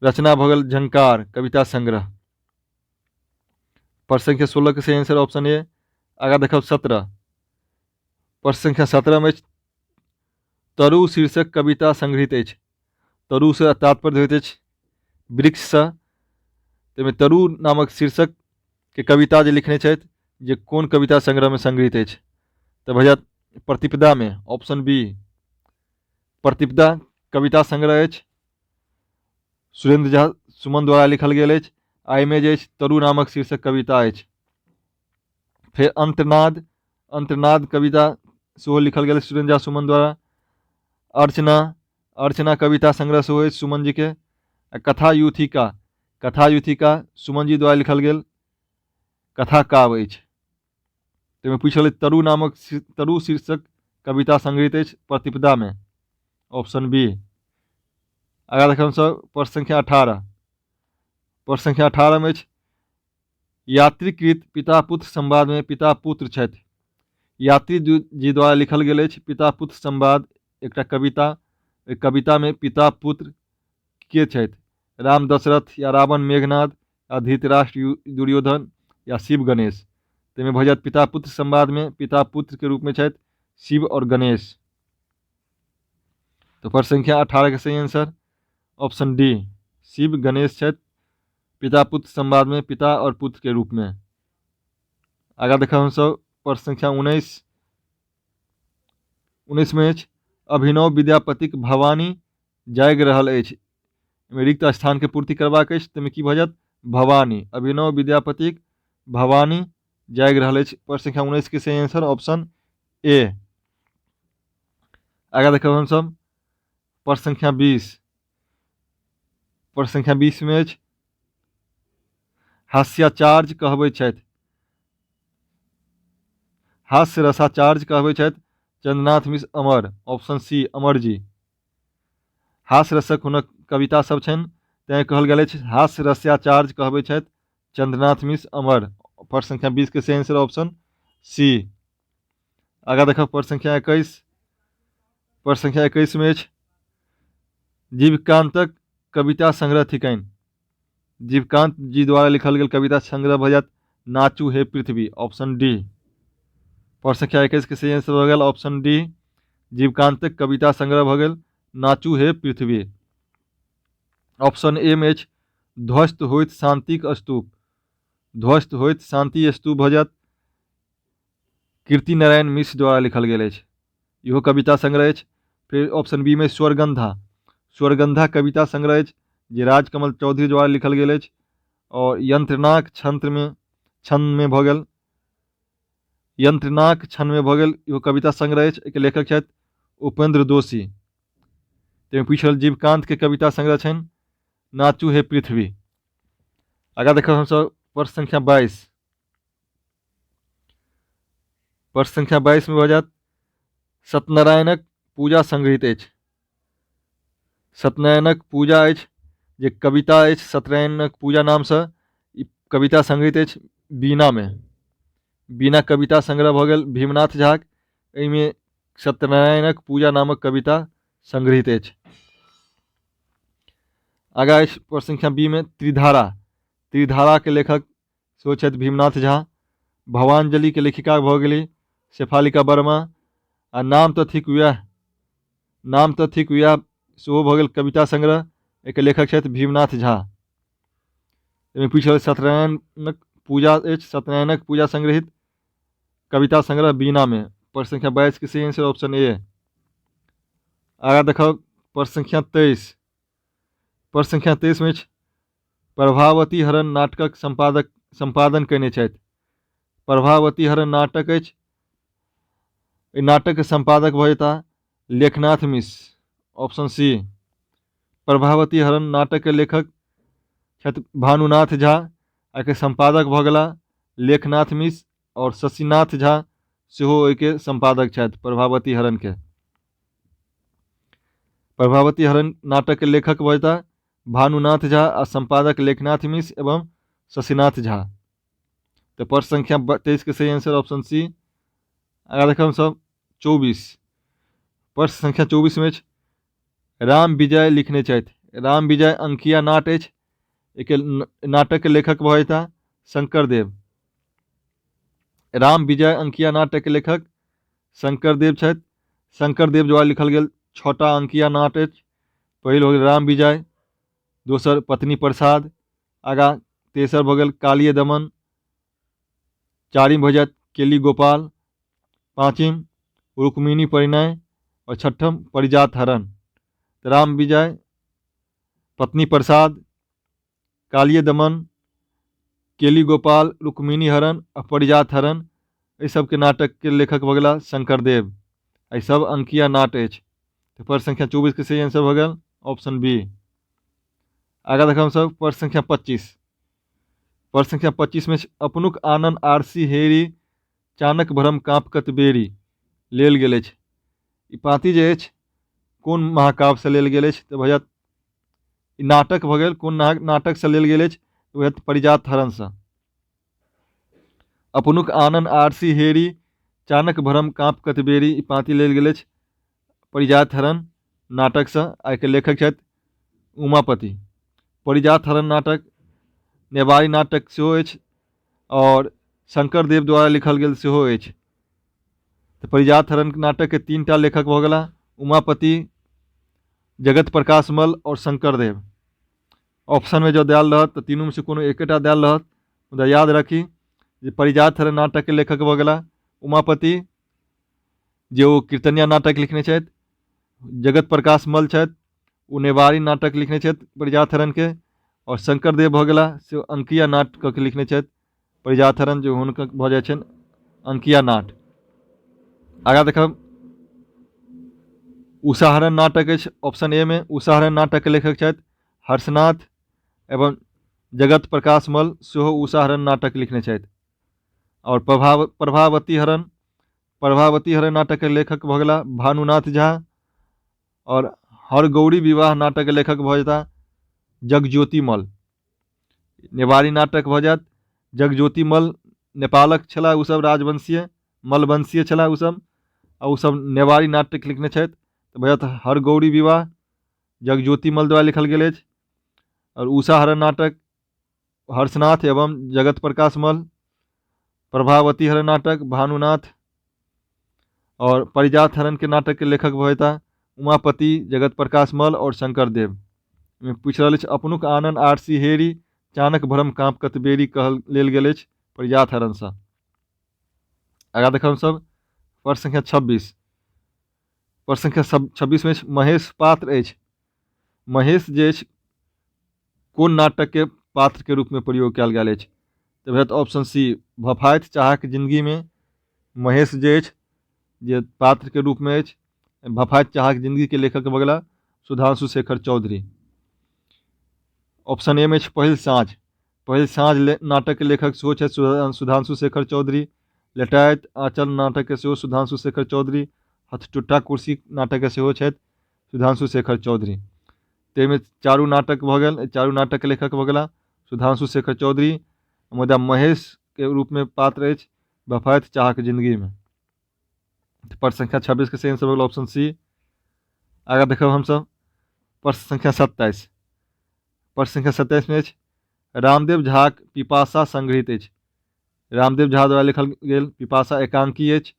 रचना भऽ गेल झंकार कविता संग्रह। प्रश्न संख्या 16 के सही आंसर ऑप्शन ए। आगाँ देखब 17। प्रश्न संख्या 17 मे तरु शीर्षक कविता संग्रहित अछि। तरुसँ तात्पर्य होइत अछि वृक्षसँ। ताहिमे तरु नामक शीर्षक के कविता जे लिखने छथि जे कोन कविता संग्रहमे संग्रहित अछि? तऽ भऽ जायत प्रतिपदामे, ऑप्शन बी। प्रतिपदा कविता संग्रह अछि, सुरेंद्र झा सुमन द्वारा लिखल गेल अछि। आ एहिमे जे अछि तरु नामक शीर्षक कविता अछि। फेर अंतनाद, अंतनाद कविता सेहो लिखल गेल सुरेंद्र झा सुमन द्वारा। अर्चना, अर्चना कविता संग्रह सेहो अछि सुमन जी के। आ कथा यूथिका, कथा यूथिका सुमन जी द्वारा लिखल गेल कथा काव्य अछि। ताहिमे पूछल तरु नामक तरु शीर्षक कविता संग्रहित अछि प्रतिपदामे, ऑप्शन बी। आगाँ देखब हमसभ प्रश्न संख्या 18। प्रश्न संख्या 18 मे अछि यात्रीकृत पिता पुत्र संवादमे पिता पुत्र छथि। यात्री जी द्वारा लिखल गेल अछि पिता पुत्र संवाद एकटा कविता। ओहि कवितामे पिता पुत्र के छथि? राम दशरथ या रावण मेघनाद या धृतराष्ट्र दुर्योधन या शिव गणेश? ताहिमे भऽ जायत पिता पुत्र संवादमे पिता पुत्रके रूपमे छथि शिव आओर गणेश। तऽ प्रश्न संख्या 18 के सही answer option D, Shiv Ganesh छथि पिता पुत्र संवादमे पिता आओर पुत्रके रूपमे। आगाँ देखब हमसभ प्रश्न संख्या 19। 19 मे अछि अभिनव विद्यापतिक भवानी जागि रहल अछि। एहिमे रिक्त स्थानके पूर्ति करबाक अछि, ताहिमे की भऽ जायत? भवानी। अभिनव विद्यापतिक भवानी जागि रहल अछि। प्रश्न संख्या 19 के सही आंसर ऑप्शन ए। आगाँ देखब हमसभ प्रश्न संख्या 20। प्रश्न संख्या 20 मे अछि हास्याचार्य कहबै छथि। हास्य रसाचार्य कहबै छथि चंद्रनाथ मिश्र अमर, ऑप्शन सी अमरजी। हास्य रसक हुनक कविता सब छनि, तैं कहल गेल अछि हास्य रस्याचार्य कहबै छथि चंद्रनाथ मिश्र अमर। प्रश्न संख्या 20 के सही आंसर ऑप्शन सी। आगाँ देखब प्रश्न संख्या 21। प्रश्न संख्या 21 में अछि जीवकांतक कविता संग्रह थिकनि। जीवकांत जी द्वारा लिखल गेल कविता संग्रह भऽ जायत नाचू हे पृथ्वी, ऑप्शन डी। प्रश्न संख्या 21 के सही आंसर भऽ गेल ऑप्शन डी, जीवकांतक कविता संग्रह भऽ गेल नाचू हे पृथ्वी। ऑप्शन ए में अछि ध्वस्त होइत शांतिक स्तूप, ध्वस्त होइत शांति स्तूप भऽ जायत कीर्ति नारायण मिश्र द्वारा लिखल गेल अछि, इहो कविता संग्रह अछि। फेर ऑप्शन बी में स्वरगंधा, स्वरगंधा कविता संग्रह अछि जे राजकमल चौधरी द्वारा लिखल गेल अछि। और यंत्रणाक छंत्र में, छंद में भऽ गेल, यंत्रणाक छंद में भऽ गेल, इहो कविता संग्रह अछि, एहिके लेखक छथि उपेंद्र दोषी। ताहिमे पूछल जीवकांत के कविता संग्रह छनि नाचू हे पृथ्वी। आगाँ देखब हमसभ प्रश्न संख्या 22। प्रश्न संख्या 22 में भऽ जायत सत्यनारायणक पूजा संग्रहित अछि। सत्यनारायणक पूजा अछि जे कविता अछि सत्यनारायणक पूजा नामसँ, ई कविता संग्रहित अछि बीनामे। बीना कविता संग्रह भऽ गेल भीमनाथ झाक, एहिमे सत्यनारायणक पूजा नामक कविता संग्रहित अछि। आगाँ अछि प्रश्न संख्या बी में त्रिधारा। त्रिधाराके लेखक सेहो छथि भीमनाथ झा। भवांजलिके लेखिका भऽ गेली शेफालिका वर्मा। आ नाम तऽ थिक वएह, नाम तऽ थिक वएह सेहो भऽ गेल कविता संग्रह, एहिके लेखक छथि भीमनाथ झा। एहिमे पूछल सत्यनारायणक पूजा अछि, सत्यनारायणक पूजा संग्रहित कविता संग्रह बीनामे। प्रश्न संख्या 22 के सही आंसर ऑप्शन ए। आगाँ देखब प्रश्न संख्या 23। प्रश्न संख्या 23 में अछि प्रभावती हरण नाटकक सम्पादन कयने छथि। प्रभावती हरण नाटक अछि, एहि नाटकके सम्पादक भऽ जेताह लेखनाथ मिश्र, ऑप्शन सी। प्रभावती हरण नाटकके लेखक छथि भानुनाथ झा, एहिके सम्पादक भऽ गेलाह लेखनाथ मिश्र आओर शशिनाथ झा सेहो ओहिके सम्पादक छथि प्रभावती हरणके। प्रभावती हरण नाटकके लेखक भऽ जेताह भानुनाथ झा आ सम्पादक लेखनाथ मिश्र एवं शशिनाथ झा। तऽ प्रश्न संख्या 23 के सही आंसर ऑप्शन सी। आगाँ देखब हमसभ 24। प्रश्न संख्या 24 में अछि राम विजय लिखने छथि। राम विजय अंकिया नाट अछि, एहिके नाटकके लेखक भऽ जेताह शंकरदेव। राम विजय अंकिया नाटकके लेखक शंकरदेव छथि। शंकरदेव द्वारा लिखल गेल 6टा अंकिया नाट अछि। पहिल हो गेल राम विजय, दोसर पत्नी प्रसाद, आगाँ तेसर भऽ गेल कालिय दमन, चारिम भऽ जायत केली गोपाल, पाँचिम रुक्मिणी परिणय और छठम परिजात हरण। राम विजय, पत्नी प्रसाद, कालिय दमन, केली गोपाल, रुक्मिणी हरण आ परिजात हरण, एहि सबके नाटकके लेखक भऽ गेला शंकरदेव। एहि सब अंकिया नाट अछि। तऽ प्रश्न संख्या 24 के सही आंसर भऽ गेल ऑप्शन बी। आगाँ देखब हमसभ प्रश्न संख्या 25। प्रश्न संख्या 25 में अपनुक आनन आरसी हेरी चानक भ्रम काँपकत बेरी लेल गेल अछि। ई पाँति जे अछि कोन महाकाव्यसँ लेल गेल अछि? तऽ भऽ जायत ई नाटक भऽ गेल। कोन नाटकसँ लेल गेल अछि? तऽ भऽ जायत परिजात हरणसँ। अपनुक आनन आरसी हेरी चानक भ्रम काँप कतबेरी ई पाँति लेल गेल अछि परिजात हरण नाटकसँ। एहिके लेखक छथि उमापति। परिजात हरण नाटक नेवारी नाटक सेहो अछि आओर शंकरदेव द्वारा लिखल गेल सेहो अछि। तऽ परिजात हरण नाटकके 3टा लेखक भऽ गेलाह उमापति, जगत प्रकाश मल्ल आओर शंकरदेव। ऑप्शनमे जँ देल रहत तऽ तीनूमे से कोनो एकेटा देल रहत, मुदा याद राखी जे परिजात हरण नाटकके लेखक भऽ गेलाह उमापति, जे ओ कीर्तनिया नाटक लिखने छथि। जगत प्रकाश मल्ल छथि, ओ नेवारी नाटक लिखने छथि परिजात हरणके। आओर शंकरदेव भऽ गेलाह से अंकिया नाट कऽ के लिखने छथि परिजात हरण, जे हुनकर भऽ जाइ छनि अंकिया नाट। आगाँ देखब उषाहरण नाटक अछि ऑप्शन ए में। उषाहरण नाटकके लेखक छथि हर्षनाथ एवं जगत प्रकाश मल्ल सेहो उषाहरण नाटक लिखने छथि। और प्रभावती हरण, प्रभावती हरण नाटकके लेखक भऽ गेला भानुनाथ झा। आओर हरगौरी विवाह नाटकके लेखक भऽ जेता जगज्योति मल्ल। नेवारी नाटक भऽ जायत जगज्योति मल्ल, नेपालक छलाह ओसभ, राजवंशीय मल्लवंशीय छलाह ओसभ, आ ओसभ नेवारी नाटक लिखने छथि। तऽ भऽ जायत हरगौरी विवाह जगज्योति मल्ल द्वारा लिखल गेल अछि। आओर उषा हरण नाटक हर्षनाथ एवं जगत प्रकाश मल्ल। प्रभावती हरण नाटक भानुनाथ। और परिजात हरण के नाटक के लेखक भऽ जेता उमापति, जगत प्रकाश मल्ल और शंकर देव। एहिमे पूछि रहल अछि अपनुक आनन आरसी हेरी चानक भ्रम काँप कतबेरी कहल लेल गेल अछि परिजात हरणसँ। आगाँ देखब हमसभ प्रश्न संख्या 26। प्रश्न संख्या 26 मे अछि महेश पात्र अछि। महेश जे अछि कोन नाटकके पात्रके रूपमे प्रयोग कयल गेल अछि? तऽ भेटत ऑप्शन सी, भफाइत चाहक जिन्दगीमे महेश जे अछि जे पात्रके रूपमे अछि। भफाइत चाहक जिन्दगीके लेखक भऽ गेला सुधांशु शेखर चौधरी। ऑप्शन ए मे अछि पहिल साँझ। पहिल साँझ नाटकके लेखक सेहो छथि सुधांशु शेखर चौधरी। लेटाइत आँचल नाटकके सेहो सुधांशु शेखर चौधरी। हथटुट्टा कुर्सी नाटकके सेहो छथि सुधांशु शेखर चौधरी। ताहिमे चारू नाटक भऽ गेल, चारू नाटकके लेखक भऽ गेला सुधांशु शेखर चौधरी, मुदा महेशके रूपमे पात्र अछि भफाइत चाहक जिन्दगीमे। प्रश्न संख्या 26 के सही आंसर भऽ गेल ऑप्शन सी। आगाँ देखब हमसभ प्रश्न संख्या 27। प्रश्न संख्या 27 मे अछि रामदेव झाक पिपासा संग्रहित अछि। रामदेव झा द्वारा लिखल गेल पिपासा एकांकी अछि।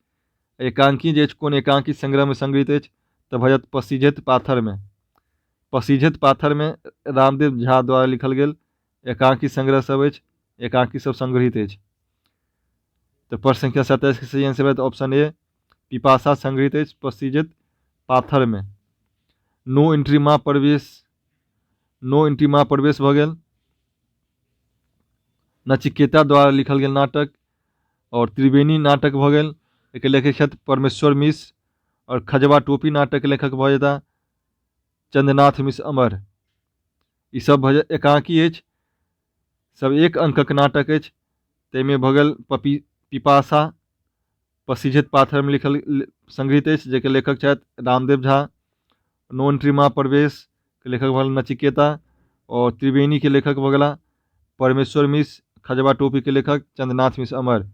एकांकी जे अछि कोन एकांकी संग्रहमे संग्रहित अछि? तऽ भऽ जायत पसीझैत पाथरमे। पसीझैत पाथरमे रामदेव झा द्वारा लिखल गेल एकांकी संग्रह सब अछि, एकांकी सब संग्रहित अछि। तऽ प्रश्न संख्या 27 के सही आंसर होयत ऑप्शन ए, पिपासा संग्रहित अछि पसीझैत पाथरमे। नो एंट्री मा प्रवेश, नो एंट्री मा प्रवेश भऽ गेल नचिकेता द्वारा लिखल गेल नाटक। और त्रिवेणी नाटक भऽ गेल, एहिके लेखक छथि परमेश्वर मिश्र। और खजवा टोपी नाटकके लेखक भऽ जेता चंद्रनाथ मिश्र अमर। ई सब भऽ एकांकी अछि, सब एक अंकक नाटक अछि। ताहिमे भऽ गेल पिपासा पसीझैत पाथरमे लिखल संग्रहित अछि, जाहिके लेखक छथि रामदेव झा। नो एंट्री मा प्रवेश के लेखक भऽ गेल नचिकेता। और त्रिवेणी के लेखक भऽ गेला परमेश्वर मिश्र। खजवा टोपी के लेखक चंद्रनाथ मिश्र अमर।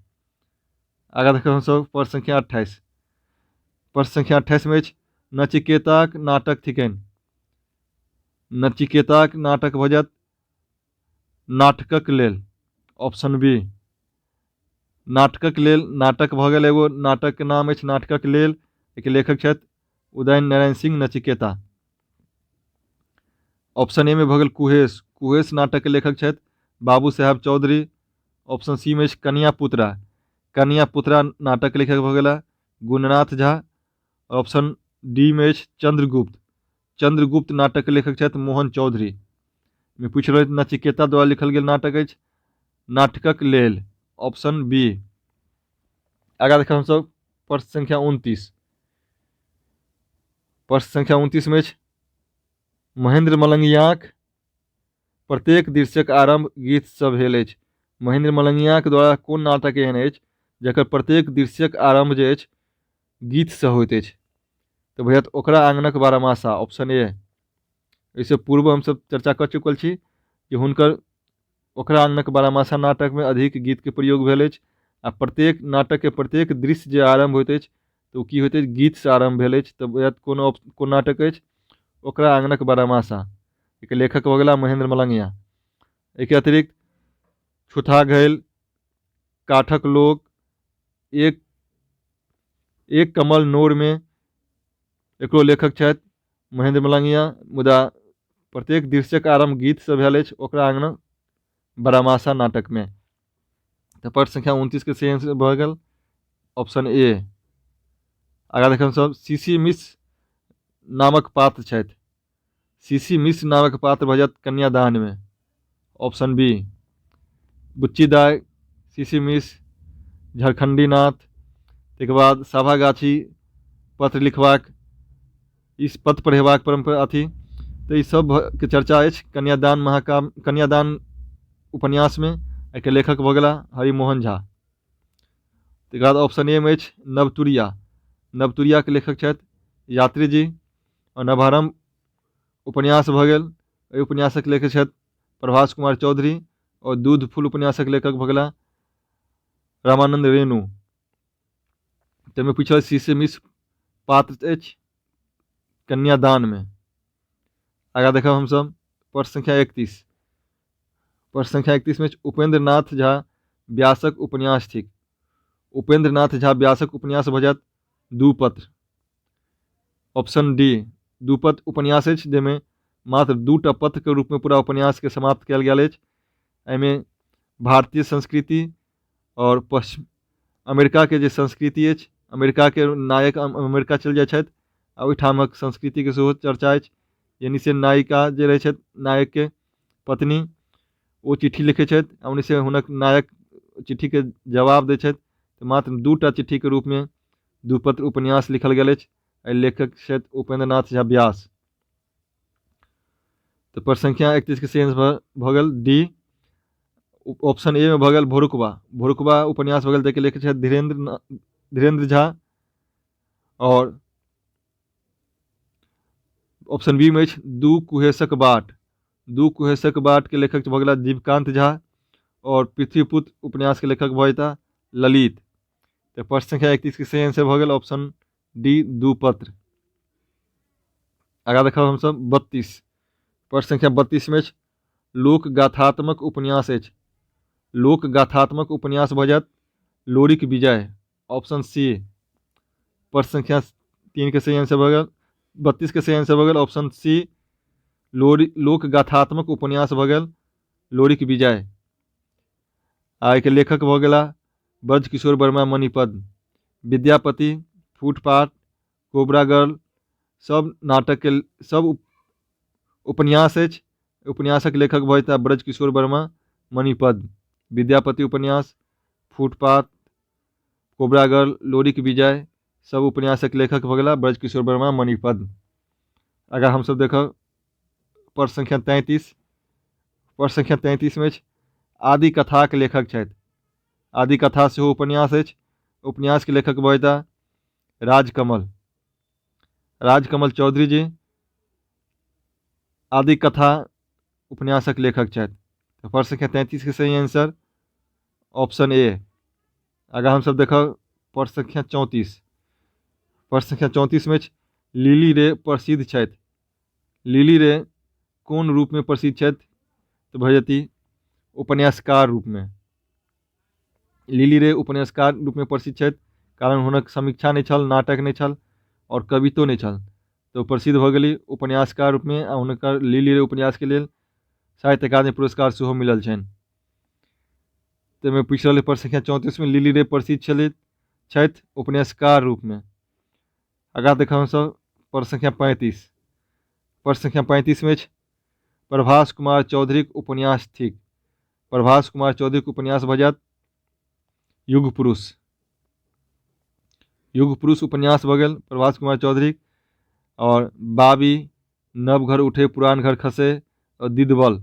आगाँ देखब हमसभ प्रश्न संख्या 28। प्रश्न संख्या 28 मे अछि नचिकेताक नाटक थिकनि। नचिकेताक नाटक भऽ जायत नाटकक लेल, ऑप्शन बी। नाटकक लेल नाटक भऽ गेल, एगो नाटकके नाम अछि नाटकक लेल, एहिके लेखक छथि उदय नारायण सिंह नचिकेता। ऑप्शन ए मे भऽ गेल कुहेस। कुहेस नाटकके लेखक छथि बाबू साहेब चौधरी। ऑप्शन सी मे अछि कनिया पुतरा। कनिया पुतरा नाटकके लेखक भऽ गेला गुणनाथ झा। ऑप्शन डी मे अछि चंद्रगुप्त। चंद्रगुप्त नाटकके लेखक छथि मोहन चौधरी। मे पूछि रहल नचिकेता द्वारा लिखल गेल नाटक अछि नाटकक लेल, ऑप्शन बी। आगाँ देखब हमसभ प्रश्न संख्या 29। प्रश्न संख्या 29 मे अछि महेंद्र मलंगियाक प्रत्येक दृश्यक आरंभ गीतसँ भेल अछि। महेंद्र मलंगियाक द्वारा कोन नाटक एहन अछि जकर प्रत्येक दृश्यक आरंभ जे अछि गीतसँ होइत अछि? तऽ भैया ओकरा आंगनक बारहमासा, ऑप्शन ए। एहिसँ पूर्व हमसभ चर्चा कऽ चुकल छी जे हुनकर ओकरा आंगनक बारहमासा नाटकमे अधिक गीतके प्रयोग भेल अछि आ प्रत्येक नाटकके प्रत्येक दृश्य जे आरम्भ होइत अछि तऽ ओ की होइत अछि? गीतसँ आरम्भ भेल अछि। तऽ वएह कोन नाटक अछि? ओकरा आंगनक बारहमासा, एहिके लेखक भऽ गेला महेंद्र मलंगिया। एहिके अतिरिक्त छुथा घैल, काठक लोक, एक कमल नोरमे, एकरो लेखक छथि महेंद्र मलंगिया। मुदा प्रत्येक दृश्यक आरम्भ गीतसँ भेल अछि ओकरा आंगनक बारहमासा नाटकमे। तऽ प्रश्न संख्या 29 के सही आंसर भऽ गेल ऑप्शन ए। आगाँ देखब सब सी सी मिश्र नामक पात्र छथि। सी सी मिश्र नामक पात्र भऽ जायत कन्यादानमे, ऑप्शन बी। बुच्ची दाइ, सी सी मिश्र, झारखंडी नाथ, ताहिके बाद सभागाछी पत्र लिखबाक, इस पत्र पढ़ेबाक परम्परा अथी, तऽ ई सब के चर्चा अछि कन्यादान महाकाव्य कन्यादान उपन्यासमे। एहिके लेखक भऽ गेला हरिमोहन झा। तकर बाद ऑप्शन ए मे अछि नवतुरिया। नवतुरियाके लेखक छथि यात्री जी। आओर नवारम्भ उपन्यास भऽ गेल, एहि उपन्यासक लेखक छथि प्रभास कुमार चौधरी। आओर दूध फूल उपन्यासक लेखक भऽ गेला रामानंद रेणु। ताहिमे पूछल शीशे मिश्र पात्र अछि कन्यादानमे। आगाँ देखब हमसभ प्रश्न संख्या 31। प्रश्न संख्या 31 मे उपेंद्र नाथ झा व्यासक उपन्यास थिक। उपेंद्र नाथ झा व्यासक उपन्यास भऽ जायत दू पत्र। ऑप्शन डी दू पत्र उपन्यास अछि जाहिमे मात्र दूटा पत्रके रूपमे पूरा उपन्यासके समाप्त कयल गेल अछि। एहिमे भारतीय संस्कृति आओर पश्चिम अमेरिकाके जे संस्कृति अछि, अमेरिकाके नायक अमेरिका चलि जाइ छथि आ ओहिठामक संस्कृतिके सेहो चर्चा अछि। यानि से नायिका जे रहै छथि, नायकके पत्नी, ओ चिट्ठी लिखै छथि आ ओन्नसँ हुनक नायक चिट्ठीके जवाब दै छथि। तऽ मात्र दूटा चिट्ठीके रूपमे दू पत्र उपन्यास लिखल गेल अछि। एहि लेखक छथि उपेन्द्र नाथ झा व्यास। तऽ प्रश्न संख्या 31 के सही आंसर भऽ गेल डी। ऑप्शन ए मे भऽ गेल भोरुकबा। भोरुकबा उपन्यास भऽ गेल जाहिके लेखक छथि धीरेन्द्र धीरेन्द्र झा। आओर ऑप्शन बी मे अछि दू कुहेसक बाट। दू कुहेसक बाट के लेखक भऽ गेला जीवकांत झा। आओर पृथ्वीपुत्र उपन्यास के लेखक भऽ जेता ललित। तऽ प्रश्न संख्या 31 के सही आंसर भऽ गेल ऑप्शन डी दू पत्र। आगाँ देखब हमसभ 32। प्रश्न संख्या 32 मे अछि लोकगाथात्मक उपन्यास अछि। लोकगाथात्मक उपन्यास भऽ जायत लोरिक विजय। ऑप्शन सी प्रश्न संख्या 3 के सही आंसर भऽ गेल। 32 के सही आंसर भऽ गेल ऑप्शन सी लोरी लोकगाथात्मक उपन्यास भऽ गेल लोरिक विजय। आ एहिके लेखक भऽ गेला Brajkishore Verma Manipadma. Vidyapati, footpath, cobra girl सब नाटकके सब उपन्यास अछि। उपन्यासक लेखक भऽ जेताह ब्रजकिशोर वर्मा मणिपद्म। विद्यापति उपन्यास, फुटपाथ, कोबरा गर्ल, लोरिक विजय सब उपन्यासक लेखक भऽ गेला ब्रजकिशोर वर्मा मणिपद्म। आगाँ हमसब देखब प्रश्न संख्या 33। प्रश्न संख्या 33 मे अछि आदि कथाक लेखक छथि। आदि कथा सेहो उपन्यास अछि। उपन्यासके लेखक भऽ जेताह राजकमल। राजकमल चौधरी जी आदि कथा उपन्यासक लेखक छथि। तऽ प्रश्न संख्या 33 के सही आंसर ऑप्शन ए। आगाँ हमसब देखब प्रश्न संख्या 34। प्रश्न संख्या 34 मे अछि लिली रे प्रसिद्ध छथि। लिली रे कोन रूपमे प्रसिद्ध छथि? तऽ भऽ जेती उपन्यासकार रूपमे। लिली रे उपन्यासकार रूपमे प्रसिद्ध छथि कारण हुनक समीक्षा नहि छल, नाटक नहि छल आओर कवितो नहि छल, तऽ ओ प्रसिद्ध भऽ गेली उपन्यासकार रूपमे आ हुनकर लिली रे उपन्यासके लेल साहित्य अकादमी पुरस्कार सेहो मिलल छनि। ताहिमे पूछि रहल प्रश्न संख्या 34 मे लिली रे प्रसिद्ध छलथि छथि उपन्यासकार रूपमे। आगाँ देखब हमसभ प्रश्न संख्या 35। प्रश्न संख्या 35 मे अछि प्रभास कुमार चौधरीक उपन्यास थिक। प्रभास कुमार चौधरीक उपन्यास भऽ जायत युग पुरुष। युग पुरुष उपन्यास भऽ गेल प्रभास कुमार चौधरीक। आओर बाबी, नव घर उठे पुरान घर खसे आओर दिदबल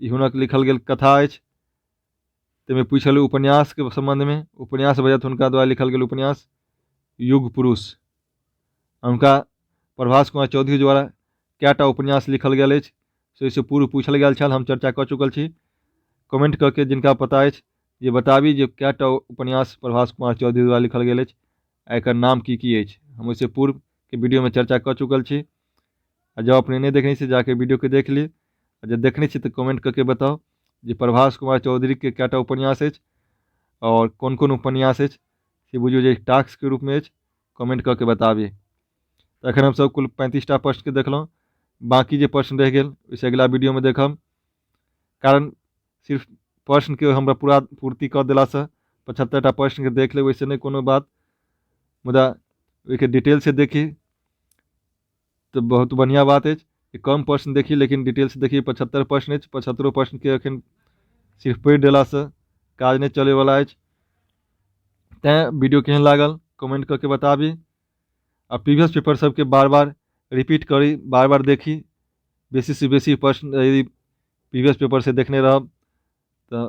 ई हुनक लिखल गेल कथा अछि। ताहिमे पूछल उपन्यासके सम्बन्धमे, उपन्यास भऽ जायत हुनका द्वारा लिखल गेल उपन्यास युग पुरुष। हुनका प्रभास कुमार चौधरी द्वारा कएटा उपन्यास लिखल गेल अछि से ओहिसँ पूर्व पूछल गेल छल, हम चर्चा कऽ चुकल छी। कमेंट कऽ के जिनका पता अछि जे बताबी जे कएटा उपन्यास प्रभास कुमार चौधरी द्वारा लिखल गेल अछि आ एकर नाम की की अछि। हम ओहिसँ पूर्वके वीडियोमे चर्चा कऽ चुकल छी। आ जँ अपने नहि देखने छी जाके वीडियोके देख ली, आ जे देखने छी तऽ कमेंट कऽ के बताउ जे प्रभास कुमार चौधरीके कएटा उपन्यास अछि आओर कोन कोन उपन्यास अछि से बुझियौ जे टास्कके रूपमे अछि, कमेंट कऽ के बताबी। तऽ एखन हमसभ कुल 35टा प्रश्नके देखलहुँ, बाँकी जे प्रश्न रहि गेल ओहिसँ अगिला वीडियोमे देखब, कारण सिर्फ प्रश्नके हमरा पूरा पूर्ति कऽ देलासँ 75टा प्रश्नके देख लेब ओहिसँ नहि कोनो बात, मुदा ओहिके डिटेलसँ देखी तऽ बहुत बढ़िआँ बात अछि कि कम प्रश्न देखी लेकिन डिटेल्स देखी। 75 प्रश्न अछि, 75 प्रश्नके एखन सिर्फ पढ़ि देलासँ काज नहि चलैवला अछि। तैँ वीडियो केहन लागल कमेंट कऽ के बताबी आ प्रीवियस पेपर सबके बार बार रिपीट करी, बार बार देखी, बेसीसँ बेसी प्रश्न यदि प्रीवियस पेपरसँ देखने रहब तऽ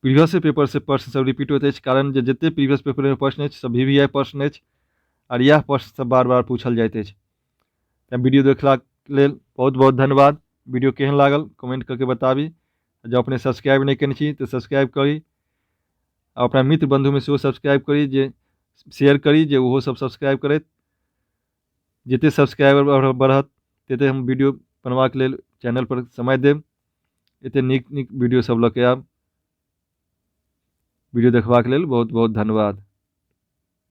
प्रीवियसे पेपरसँ प्रश्न सब रिपीट होइत अछि, कारण जे जतेक प्रीवियस पेपरमे प्रश्न अछि सब VVI प्रश्न अछि आर इएह प्रश्न सब बार बार पूछल जाइत अछि। तैँ वीडियो देखलाक लेल बहुत बहुत धन्यवाद। वीडियो केहन लागल कमेंट करके बताबी। जँ अपने सब्सक्राइब नहि केने छी तऽ सब्सक्राइब करी आ अपना मित्र बन्धुमे सेहो सब्सक्राइब करी, जे शेयर करी जे ओहो सब सब्सक्राइब करथि। जतेक सब्सक्राइबर बढ़त ततेक हम वीडियो बनबाक लेल चैनलपर समय देब, एतेक नीक नीक वीडियो सब लऽ के आयब। वीडियो देखबाक लेल बहुत बहुत धन्यवाद।